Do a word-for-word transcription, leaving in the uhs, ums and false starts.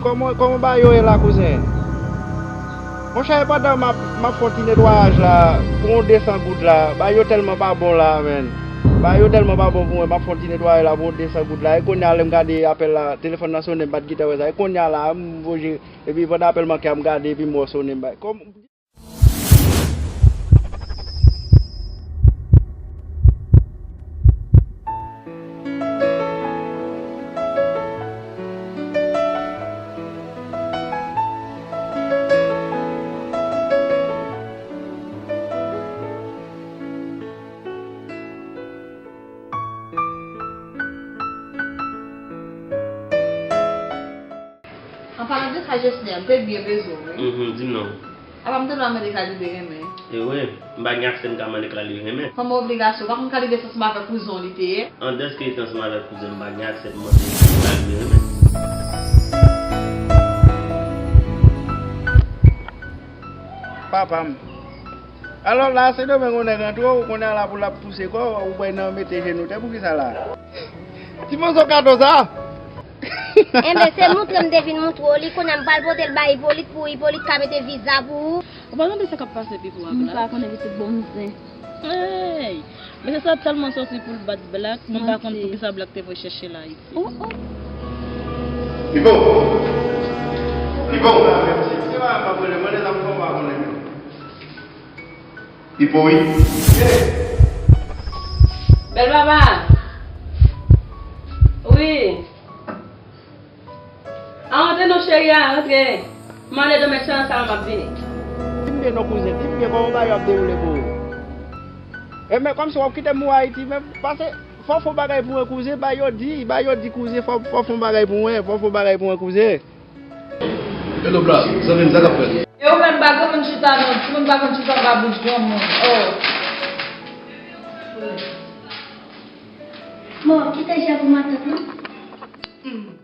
Kòman, kòman bagay yo ye la, kouzen? Monchè, pandan m ap, m ap fè yon ti netwayaj la, pou yon de san goud la, bagay yo tèlman pa bon la, menn. Bagay yo tèlman pa bon pou mwen, m ap fè yon ti netwayaj la pou yon de san goud la. E kounye a, lè m gade apèl la, telefòn nan sonnen, m pa t gentan wè sa. E kounye a la, m voye, epi pandan apèl manke a, m gade, epi m wè w sonnen, m bay. Kòm An palan de sa, Jesner, m te byen bezwen w, wi. Mhm, di m non. Apa m te dwe mande Khalid renmen? E wi, m pa gen aksè m ka mande Khalid renmen. Kòman obligasyon, ou pa konn Khalid se ansanm avèk kouzen w li te ye? An dèske li te ansanm avèk kouzen m, m pa gen aksè pou mande Khalid renmen. Papa m. Alò la, Sendomeng yon nèg antre w, kounye a la pou l ap pouse kò w, ou bay nan mete jenou tè, poukisa la? Ti moso kato sa? Enben, se moutre m te vin moutre w li, kounye a m pral pote l bay Ipolit pou Ipolit ka mete viza pou ou. Ou pa tande sa k ap pase Pipo a Blak? M pa konnen pitit bon zen. Hey! Mesye sa tèlman sòti pou l bat Blak, mwen m pa konn poukisa Blak te voye chèche l Ayiti. Oh, oh. Pipo! Pipo! Pipo, wi. Bèl papa! Wi. A, antre non, cheri a, antre. M ale dòmi nan chanm sa, m ap vini. Di m byen non, kouzen, di m byen kòman bagay yo ap dewoule pou ou. E men kòmsi w ap kite m ou Ayiti, men pase, fò w fè yon bagay pou mwen, kouzen, ba yo di, ba yo di, kouzen, fò, fò w fè yon bagay pou mwen, fò w fè yon bagay pou mwen, kouzen. Hello, Black. Zanmi m, sa k ap fèt? E ou menm, pa granmoun chita non, timoun pa konn chita anba bouch granmoun. Oh. Bon, kite jè pou matant lan. Hmm.